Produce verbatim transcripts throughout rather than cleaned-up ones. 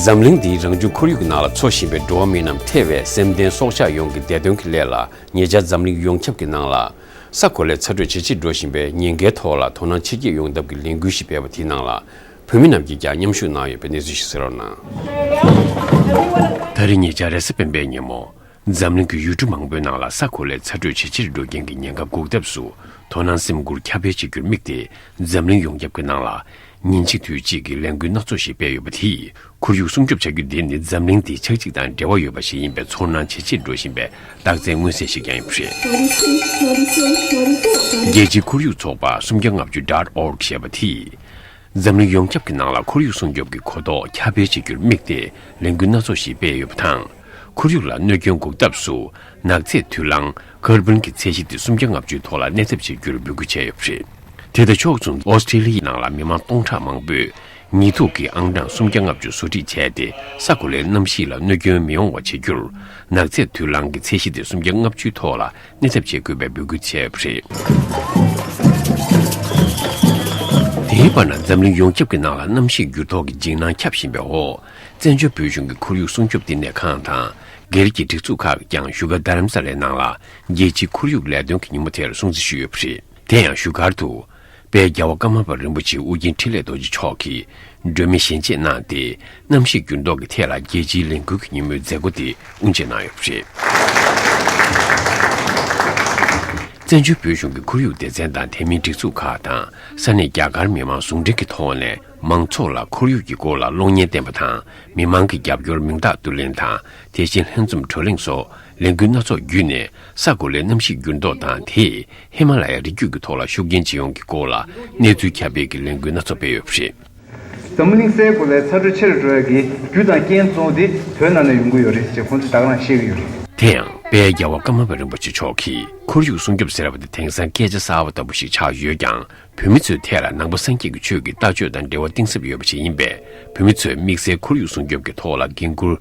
འཛམ་གླིང་འདིའི་རང་བྱུང་ཁོར་ཡུག་གི་ནང་ལ་འཚོ་བཞིན་པའི་འགྲོ་བ་མི་རྣམས་ཐེ་བའི་སེམས་ལྡན་སྲོག་ཆགས་ཡོངས་ཀྱི་བདེ་དོན་གྱི་སླད་ལ། ཉེ་ཆར་འཛམ་གླིང་ཡོངས་ཁྱབ་ཀྱི་ནང་ལ་ས་གོ་ལའི་ཚ་དྲོད་ཇེ་ཆེར་འགྲོ་བཞིན་པའི་ཉེན་ཁའི་ཐོག་ལ་དོ་སྣང་ཆེར་སྐྱེད་ཡོང་ཐབས་ཀྱི་ལས་འགུལ་ཞིག་སྤེལ་བ་དེའི་ནང་ལ། བོད་མི་རྣམས་ཀྱིས་ཀྱང་མཉམ་ཞུགས་གནང་ཡོད་པའི་གནས་ཚུལ་ཞིག་གསན་རོགས་གནང་། ད་རེས་ཉེ་ཆར་རེས་གཟའ་སྤེན་པའི་ཉིན་མོ། འཛམ་གླིང་གི་ཡུལ་གྲུ་མང་པོའི་ནང་ལ་ས་གོ་ལའི་ཚ་དྲོད་ཇེ་ཆེར་འགྲོ་རྐྱེན་གྱི་ཉེན་ཁ་འགོག་ཐབས་སུ་དོ་སྣང་སེམས་ཁུར་ཁྱབ་སྤེལ་བྱེད་རྒྱུར་དམིགས་ཏེ། འཛམ་གླིང་ཡོངས་ཁྱབ་ཀྱི་ནང་ལ་ཉིན་གཅིག་དུས་གཅིག་གི་ལས་འགུལ་སྣ་ཚོགས་ཤིག་སྤེལ་ཡོད་པ་དེས། ཁོར་ཡུག་སྲུང་སྐྱོབ་བྱ་རྒྱུ་འདི་ནི་འཛམ་གླིང་འདི་ཆགས་འཇིག་དང་འབྲེལ་བ་ཡོད་པ་ཞིག་ཡིན་པའི་ཚོར་སྣང་ཇེ་ཆེར་འགྲོ་བཞིན་པའི་རྟགས་མཚན་མངོན་གསལ་ཞིག་ཀྱང་ཡིན་པ་རེད། རྒྱལ་སྤྱིའི་ཁོར་ཡུག་ཚོགས་པ་སུམ་བརྒྱ་ལྔ་བཅུ་dot org ཞེས་པ་དེས། འཛམ་གླིང་ཡོངས་ཁྱབ་ཀྱི་ནང་ལ་ཁོར་ཡུག་སྲུང་སྐྱོབ་ཀྱི་གོ་རྟོགས་ཁྱབ་སྤེལ་བྱེད་རྒྱུར་དམིགས་ཏེ་ལས་འགུལ་སྣ་ཚོགས་ཤིག་སྤེལ་ཡོད་པ་དང་། ཁོར་ཡུག་ལ་གནོད་སྐྱོན་འགོག་ཐབས་སུ་ནག་རྫས་དུག་རླངས་ཀར་བོན་གྱི་ཚད་གཞི་དེ་སུམ་བརྒྱ་ལྔ་བཅུའི་ཐོག་ལ་གནས་ཐབས་བྱེད་རྒྱུར་འབོད་སྐུལ་བྱས་ཡོད་པ་རེད། དེ་དང་ཕྱོགས་མཚུངས་ཨོ་སི་ཀྲི་ལི་ཡའི་ནང་ལ་མི་མང་སྟོང་ཕྲག་མང་པོས་ཉི་གདུགས་ཀྱི་ཨང་གྲངས་སུམ་བརྒྱ་ལྔ་བཅུ་བཟོ་སྒྲིག་བྱས་ཏེ། ས་གོ་ལའི་གནམ་གཤིས་ལ་གནོད་སྐྱོན་མི་ཡོང་བ་བྱེད་རྒྱུར། ནག་རྫས་དུག་རླངས་ཀྱི་ཚད་གཞི་དེ་སུམ་བརྒྱ་ལྔ་བཅུའི་ཐོག་ལ་གནས་ཐབས་བྱེད་དགོས་པའི་འབོད་སྐུལ་བྱས་པ་རེད། དེའི་བར་ན་འཛམ་གླིང་ཡོངས་ཁྱབ་ཀྱི་ནང་ལ་གནམ་གཤིས་འགྱུར་ལྡོག་གི་འཇིགས་སྣང་ཁྱབ་བཞིན་པའི་འོག་བཙན་བྱོལ་བོད་གཞུང་གི་ཁོར་ཡུག་སྲུང་སྐྱོབ་བསྟི་གནས་ཁང་དང་སྒེར་གྱི་སྒྲིག་འཛུགས་ཁག་གིས་ཀྱང་བཞུགས་སྒར་རྡ་རམ་ས་ལའི་ནང་ལ་རྒྱལ་སྤྱིའི་ཁོར་ཡུག་ལས་དོན་གྱི་ཉིན་མོ་དེར་སྲུང་བརྩི་ཞུས་ཡོད་པ་རེད། དེ་ཡང་བཞུགས་སྒར་དུ། དཔལ་རྒྱལ་བ་ཀརྨ་པ་རིན་པོ་ཆེ་ཨོ་རྒྱན་འཕྲིན་ལས་རྡོ་རྗེ་མཆོག་གིས་སྒྲོན་མེ་ཞལ་འབྱེད་གནང་སྟེ། གནམ་གཤིས་འགྱུར་ལྡོག་གི་ཐད་ལ་རྒྱལ་སྤྱིའི་ལས་འགུལ་གྱི་ཉིན་མོའི་མཛད་སྒོ་དེ་དབུ་འབྱེད་གནང་ཡོད་པ་རེད། བཙན་བྱོལ་བོད་གཞུང་གི་ཁོར་ཡུག་སྡེ་ཚན་དང་དེ་མིན་སྒྲིག་འཛུགས་ཁག་དང་ས་གནས་རྒྱ་གར་མི་མང་ཟུང་འབྲེལ་གྱི་ཐོག་ནས་མང་ཚོགས་ལ་ཁོར་ཡུག་གི་སྐོར་ལ་གློག་བརྙན་བསྟན་པ་དང་། མི་མང་གི་རྒྱབ་སྐྱོར་མིང་རྟགས་བསྡུ་ལེན་དང་། དེ་བཞིན་ལྷན་འཛོམས་བགྲོ་གླེང་སོགས་ལས་འགུལ་སྣ་ཚོགས་བརྒྱུད་ནས་ས་གོ་ལའི་གནམ་གཤིས་འགྱུར་ལྡོག་དང་། དེས་ཧི་མ་ལ་ཡའི་རི་རྒྱུད་ཀྱི་ཐོག་ལ་ཤུགས་རྐྱེན་ཅི་ཡོང་གི་སྐོར་ལ་གནས་ཚུལ་ཁྱབ་སྤེལ་གྱི་ལས་འགུལ་སྣ་ཚོགས་སྤེལ་ཡོད་པ་རེད། འཛམ་གླིང་སའི་གོ་ལའི་ཚ་དྲོད་ཆེ་རུ་འགྲོ་ཡ་གི་རྒྱུ་དང་རྐྱེན་གཙོ་བོ་དེ་བོད་ནང་ནས་ཡོང་གི་ཡོད་རེད་ཅེས་ཁོང་ཚོས་ད་ག་རང་བཤད་ཀྱི་ཡོད་རེད། དེ་ཡང་དཔལ་རྒྱལ་བ་ཀརྨ་པ་རིན་པོ་ཆེ་མཆོག་གིས་ཁོར་ཡུག་སྲུང་སྐྱོབ་ཟེར་བ་དེ་དེང་སང་སྐད་ཆ་གསར་བ་ལྟ་བུ་ཞིག་ཆགས་ཡོད་ཀྱང་། བོད་མི་ཚོའི་ཐད་ལ་ནང་པ་སངས་རྒྱས་ཀྱི་ཆོས་ཀྱི་ལྟ་སྤྱོད་དང་འབྲེལ་བ་གཏིང་ཟབ་ཡོད་པ་ཞིག་ཡིན་པས། བོད་མི་ཚོས་དམིགས་བསལ་ཁོར་ཡུག་སྲུང་སྐྱོབ་ཀྱི་ཐོག་ལ་འགན་འཁུར་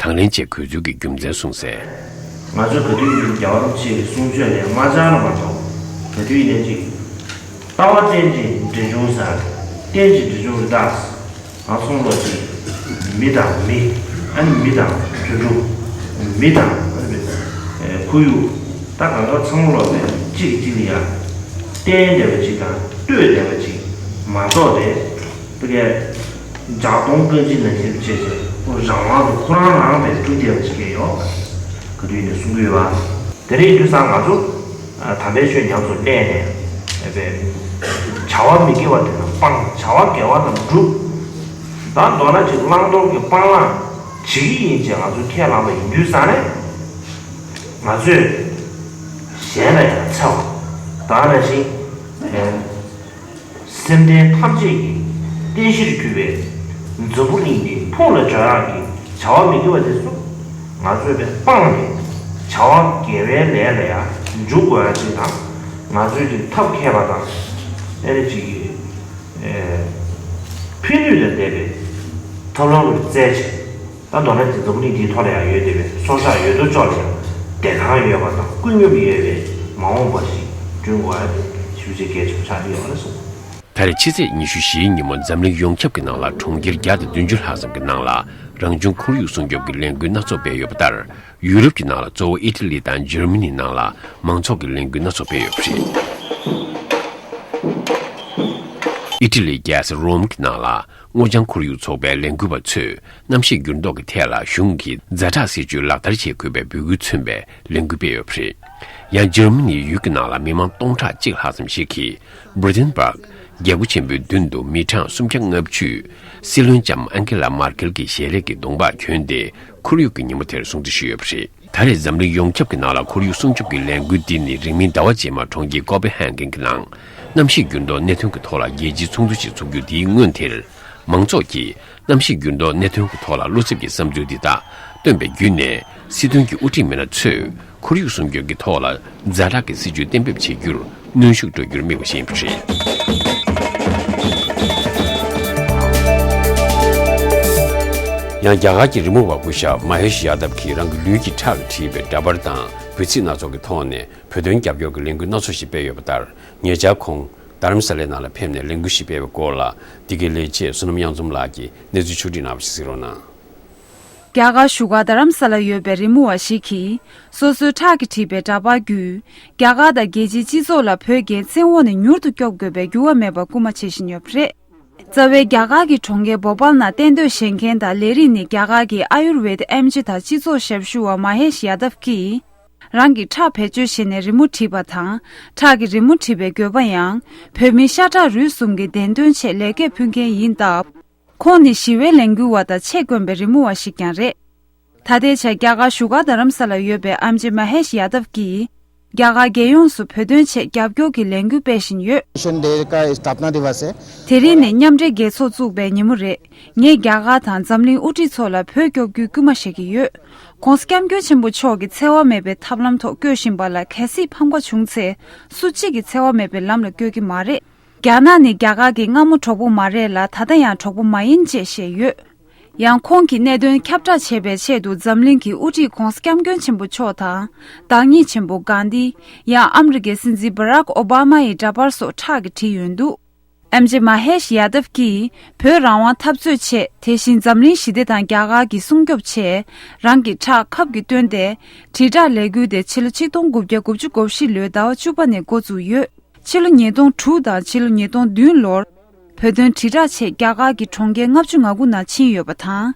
དང་ལེན་བྱེད་དགོས་ཚུལ་གྱི་རྒྱུ་མཚན་གསུངས་གསལ། ང་ཚོས་ག་དུས་ཡིན་རྒྱལ་བ་རིན་པོ་ཆེ་གི་གསུང་ཆོས་ལས་མ་སྦྱངས་ལ་མ་ཆོག་ག་དུས་ཡིན་ནའི་ཅིག་ལྟ་བ་རྟེན་ཅིང་འབྲེལ་འབྱུང་ཟེར། རྟེན་ཅིང་འབྲེལ་འབྱུང་རི་དྭགས། ང་ཚོ་ལོ་ཅིག་མི་དང་མི། ཨ་ནི་མི་དང་དུད་འགྲོ། མི་དང་ཨ་ནི་ཁོར་ཡུག་ད་གང་ག་ཚང་མ་ལོ་ནས་གཅིག་གིས་གཅིག་ལ་ཡ་བརྟེན་བསྡད་པ་ཅིག་དང་ལྟོས་བསྡད་པ་ཅིག་མ་གཏོགས་ཏེ། དེ་གས་ལྗགས་མདོང་རྐང་གཅིག་ནང་བཞིན་བྱས་བྱས་རང་དབང་དུ་ཁོ་རང་རང་དེ་འགྲོ་བསྡད་པ་ཅིག་ཡོད་ག་དུས་ནས་གསུང་གི་ཡོད་པ། དེ་རིང་དུས་སང་ང་ཚོ་དམ་པའི་ཆོས་ཉམས་སུ་ལེན་ནས་བྱ་བ་མི་དགེ་བ་དེ་རྣམས་སྤང་། བྱ་བ་དགེ་བ་རྣམས་སྒྲུབ། ད་མདོར་ན་ཅིག་བླང་དོར་གྱི་སྤང་བླང་བྱེད་ཀྱི་ཡིན་ཅེས་ང་ཚོས་ཁས་བླངས་པ་ཡིན་དུས་ཙང་ནས། ང་ཚོས་གཞན་ལ་ཡང་འཚེ་བ་དང་། ད་ག་ནང་བཞིན་སེམས་ལྡན་ཐམས་ཅད་ཀྱི་རྟེན་གཞིར་གྱུར་པའི་འཛམ་བུ་གླིང་འདི་ཕུང་ལ་སྦྱོར་ཡག་གི་བྱ་བ་མི་དགེ་བ་དེ་ཚོ་ང་ཚོས་སྤང་ནས་བྱ་བ་དགེ་བའི་ལས་ལ་ཡང་འཇུག་དགོས་ཡ་ཅིག་དང་། ང་ཚོས་ཅིག་ཐབས་མཁས་པ་དང་ཨེ་རེ་ཅིག་གིས་ཕན་ནུས་དང་ལྡན་པའི་ཐབས་ལམ་རེ་བཙལ་བྱས། ད་མདོར་ན་འཛམ་བུ་གླིང་འདིའི་ཐོག་ལ་ཡང་ཡོད་བསྡད་པའི་སྲོག་ཆགས་ཡོད་དོ་ཅོག་ལ་ཡང་བདེ་ཐང་ཡོད་པ་དང་ཀུན་སྙོམས་ཡོད་པའི་མ་འོངས་པ་ཞིག་བསྐྲུན་དགོས་ཡ་དེ་ཞེ་པོ་ཅིག་གལ་ཆེན་པོ་ཆགས་ཀྱི་ཡོད་པ་རེད་གསུངས། ད་རེས་ཕྱི་ཚེས་ཉི་ཤུ་བཞིའི་ཉིན་མོ་འཛམ་གླིང་ཡོངས་ཁྱབ་ཀྱི་ནང་ལ་གྲོང་ཁྱེར་བརྒྱ་དང་བདུན་ཅུ་ལྷག་ཙམ་གྱི་ནང་ལ་རང་བྱུང་ཁོར་ཡུག་སྲུང་སྐྱོབ་ཀྱི་ལས་འགུལ་སྣ་ཚོགས་སྤེལ་ཡོད་པ་ལྟར། ཡུ་རོབ་ཀྱི་ནང་ལ་གཙོ་བོ་ཨི་ཊ་ལི་དང་འཇར་མ་ནིའི་ནང་ལ་མང་ཚོགས་ཀྱི་ལས་འགུལ་སྣ་ཚོགས་སྤེལ་ཡོད་པ་རེད། ཨི་ཊ་ལིའི་རྒྱལ་ས་རོམ་གྱི་ནང་ལ་སྔོ་ལྗང་ཁོར་ཡུག་ཚོགས་པའི་ལས་འགུལ་བ་ཚོས་གནམ་གཤིས་འགྱུར་ལྡོག་གི་ཐད་ལ་གཞུང་གིས་ཛ་དྲག་སྲིད་ཇུས་ལག་བསྟར་བྱེད་དགོས་པའི་འབོད་སྐུལ་མཚོན་པའི་ལས་འགུལ་སྤེལ་ཡོད་པ་རེད། ཡང་འཇར་མ་ནིའི་ཡུལ་གྱི་ནང་ལ་མི་མང་སྟོང་ཕྲག་གཅིག་ལྷག་ཙམ་ཞིག་གིས་Brandenburg རྒྱལ་སྒོ་ཆེན་པོའི་མདུན་དུ་མི་གྲངས་སུམ་བརྒྱ་ལྔ་བཅུས་སྲིད་བློན་ལྕམ་ཨན་ཀེ་ལ་མར་ཀེལ་གྱི་ཞལ་ལས་ཀྱི་གདོང་པགས་གྱོན་ཏེ་ཁོར་ཡུག་གི་ཉིན་མོ་དེར་སྲུང་བརྩི་ཞུས་ཡོད་པ་རེད། ད་རེས་འཛམ་གླིང་ཡོངས་ཁྱབ་ཀྱི་ནང་ལ་ཁོར་ཡུག་སྲུང་སྐྱོབ་ཀྱི་ལས་འགུལ་འདི་ནི་རིང་མིན་ཟླ་བ་རྗེས་མར་གྲོང་ཁྱེར་ཀོ་པེ་ཧན་གྷན་གྱི་ནང་གནམ་གཤིས་འགྱུར་ལྡོག་གནད་དོན་གྱི་ཐོག་ལ་རྒྱལ་སྤྱིའི་ཚོགས་འདུ་ཞིག་ཚོགས་རྒྱུ་དེའི་སྔོན་དེར། མང་ཚོགས་ཀྱིས་གནམ་གཤིས་འགྱུར་ལྡོག་གནད་དོན་གྱི་ཐོག་ལ་བློ་འཚབ་ཀྱི་བསམ་ཚུལ་འདི་དག་བཏོན་པ་བརྒྱུད་ནས། སྲིད་དོན་གྱི་དབུ་ཁྲིད་མི་སྣ་ཚོས་ཁོར་ཡུག་སྲུང་སྐྱོབ་ཀྱི་ཐོག་ལ་ཛ་དྲག་གི་སྲིད་ཇུས་གཏན་འབེབས་བྱེད་རྒྱུར་གནོན་ཤུགས་སྤྲོད་རྒྱུར་དམིགས་པ་ཞིག་ཡིན་པ་རེད། ཡང་རྒྱ་གར་གྱི་རི་མོ་བ་སྐུ་ཞབས་མ་ཧེ་ཤི་ཡ་དབ་ཀྱིས་རང་གི་ལུས་ཀྱི་ཁྲག་གིས་བྲིས་པའི་འདྲ་པར་དང་འབོད་ཚིག་སྣ་ཚོགས་ཀྱི་ཐོག་ནས་བོད་དོན་རྒྱབ་སྐྱོར་གྱི་ལས་འགུལ་སྣ་ཚོགས་ཤིག་སྤེལ་ཡོད་པ་ལྟར། ཉེ་ཆར་ཁོང་རྡ་རམ་ས་ལའི་ནང་ལ་ཕེབས་ནས་ལས་འགུལ་ཞིག་སྤེལ་བའི་སྐོར་ལ། འདི་གའི་ལས་བྱེད་བསོད་ནམས་དབྱངས་འཛོམས་ལགས་ཀྱིས་གནས་ཚུལ་ཕྱོགས་བསྒྲིགས་གནང་བ་ཞིག་གཟིགས་རོགས་གནང་། རྒྱ་གར་བཞུགས་སྒར་རྡ་རམ་ས་ལར་ཡོད་པའི་རི་མོ་བ་ཞིག་གིས། སོ་སོའི་ཁྲག་གིས་བྲིས་པའི་འདྲ་པར་བརྒྱུད། རྒྱ་གར་དང་རྒྱལ་སྤྱིའི་སྤྱི་ཚོགས་ལ་བོད་རྒྱའི་བཙན་འོག་ནས་མྱུར་དུ་སྐྱོབ་དགོས་པའི་འགྱུར་བ་མེད་པར་སྐུལ་མ་བྱེད་བཞིན་ཡོད་པ་རེད། རྩ་བའི་རྒྱ་གར་གྱི་གྲོང་ཁྱེར་བོ་པལ་ནང་གཏན་སྡོད་བཞེངས་མཁན་དང་ལས་རིགས་ནི་རྒྱ་གར་གྱི་ཨ་ཡུར་ཝེད་ཨེམ་ཆི་དང་སྤྱི་ཚོགས་ཞབས་ཞུ་བ་མ་ཧེཤ་ཡ་དབ་ཀྱིས། རང་གི་ཁྲག་བེད་སྤྱོད་བྱས་ནས་རི་མོ་བྲིས་པ་དང་། ཁྲག་གི་རི་མོ་བྲིས་པའི་འགྱོད་པ་ཡང་། བོད་མི་ཤ་ཁྲག་རུས་གསུམ་གྱི་བདེན་དོན་ཆེད་ལེགས་སྐྱེས་ཕུལ་མཁན་ཡིན་སྟབས། ཁོང་ནི་ཞི་བའི་ལས་འགུལ་བ་དང་ཆེད་དཀོན་པའི་རི་མོ་བ་ཞིག་ཀྱང་རེད། ད་ལྟའི་ཆར་རྒྱ་གར་བཞུགས་སྒར་རྡ་རམ་ས་ལར་ཡོད་པའི་ཨམ་ཆི་མ་ཧེཤ་ཡ་དབ་ཀྱིས། རྒྱ་གར་རྒྱལ་ཡོངས་སུ་བོད་དོན་ཆེད་རྒྱབ་སྐྱོར་གྱི་ལས་འགུལ་སྤེལ་བཞིན་ཡོད། mission day का स्थापना दिवस है। དེ་རིང་ནི་མཉམ་འབྲེལ་རྒྱལ་ཚོགས་བཙུགས་པའི་ཉིན་མོ་རེད། ངས་རྒྱ་གར་དང་འཛམ་གླིང་དབུ་ཁྲིད་ཚོ་ལ་བོད་སྐྱོབ་རྒྱུའི་སྐུལ་མ་བྱེད་ཀྱི་ཡོད། ྋགོང་ས་ྋསྐྱབས་མགོན་ཆེན་པོ་མཆོག་གིས་འཚེ་བ་མེད་པའི་ཐབས་ལམ་ཐོག་བསྐྱོད་བཞིན་པ་ལ་གལ་སྲིད་ཕམ་ཁ་བྱུང་ཚེ། སུ་གཅིག་གིས་འཚེ་བ་མེད་པའི་ལམ་ལ་བསྐྱོད་ཀྱི་མ་རེད། རྒྱ་ནག་ནི་རྒྱ་གར་གྱི་སྔ་མོ་གྲོགས་པོ་མ་རེད་ལ། ད་ལྟ་ཡང་གྲོགས་པོ་མ་ཡིན་ཅེས་བཤད་ཡོད། ཡང་ཁོང་གིས་གནད་དོན་ཁྱབ་བསྒྲགས་བྱེད་པའི་ཆེད་དུ་འཛམ་གླིང་གི་དབུ་ཁྲིད་ྋགོང་ས་ྋསྐྱབས་མགོན་ཆེན་པོ་མཆོག་དང་། བདག་ཉིད་ཆེན་པོ་གྷན་དྷི། ཡང་ཨ་མི་རི་ཀའི་སྲིད་འཛིན་བྷ་རག་ཨོ་བྷ་མ་ཡི་འདྲ་པར་སོགས་ཁྲག་གིས་བྲིས་ཡོད་འདུག་ཨེམ་ཆི་མ་ཧེཤ་ཡ་དབ་ཀྱིས་བོད་རང་དབང་འཐབ་རྩོད་ཆེད། དེ་བཞིན་འཛམ་གླིང་ཞི་བདེ་དང་རྒྱ་གར་གྱི་སྲུང་སྐྱོབ་ཆེད། རང་གི་ཁྲག་ཁབ་ཀྱིས་བཏོན་ཏེ། དྲིལ་བསྒྲགས་ལས་འགུལ་དེ་ཕྱི་ལོ་ཆིག་སྟོང་དགུ་བརྒྱ་དགུ་བཅུ་གོ་བཞི་ལོའི་ཟླ་བ་བཅུ་པ་ནས་འགོ་བཙུགས་ཡོད། ཕྱི་ལོ་ཉིས་སྟོང་དྲུག་དང་ཕྱི་ལོ་ཉིས་སྟོང་བདུན་ལོར། བོད་དོན་དྲིལ་བསྒྲགས་ཆེད་རྒྱ་གར་གྱི་གྲོང་ཁྱེར་ལྔ་བཅུ་ང་དགུ་ནང་ཕྱིན་ཡོད་པ་དང་།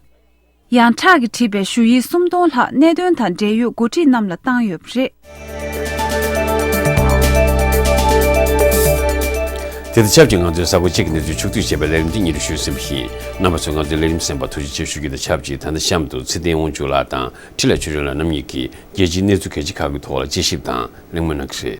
ཡང་ཁྲག་གིས་བྲིས་པའི་ཞུ་ཡིག་སུམ་སྟོང་ལྷག་གནད་དོན་དང་འབྲེལ་ཡོད་འགོ་ཁྲིད་རྣམས་ལ་བཏང་ཡོད་པ་རེད། དེ་དང་ཆབས་ཅིག་ང་ཚོའི་གཟའ་འཁོར་གཅིག་གི་གནས་ཚུལ་ཕྱོགས་བསྡུས་བྱས་པའི་ལས་རིམ་འདི་སྙན་སྒྲོན་ཞུས་ཟིན་པ་ཡིན། རྣམ་པ་ཚོས་ང་ཚོའི་ལས་རིམ་གསན་པར་ཐུགས་རྗེ་ཆེ་ཞུ་རྒྱུ་དང་ཆབས་ཅིག་ད་ལྟ་གཤམ་དུ་ཚེ་བརྟན་དབང་ཕྱུག་ལགས་དང་འཕྲིན་ལས་ཆོས་སྒྲོན་ལགས་རྣམ་གཉིས་ཀྱིས་རྒྱལ་སྤྱིའི་གནས་ཚུལ་གལ་ཆེ་ཁག་གི་ཐོག་ལ་དཔྱད་ཞིབ་དང་གླེང་མོལ་གནང་གི་རེད།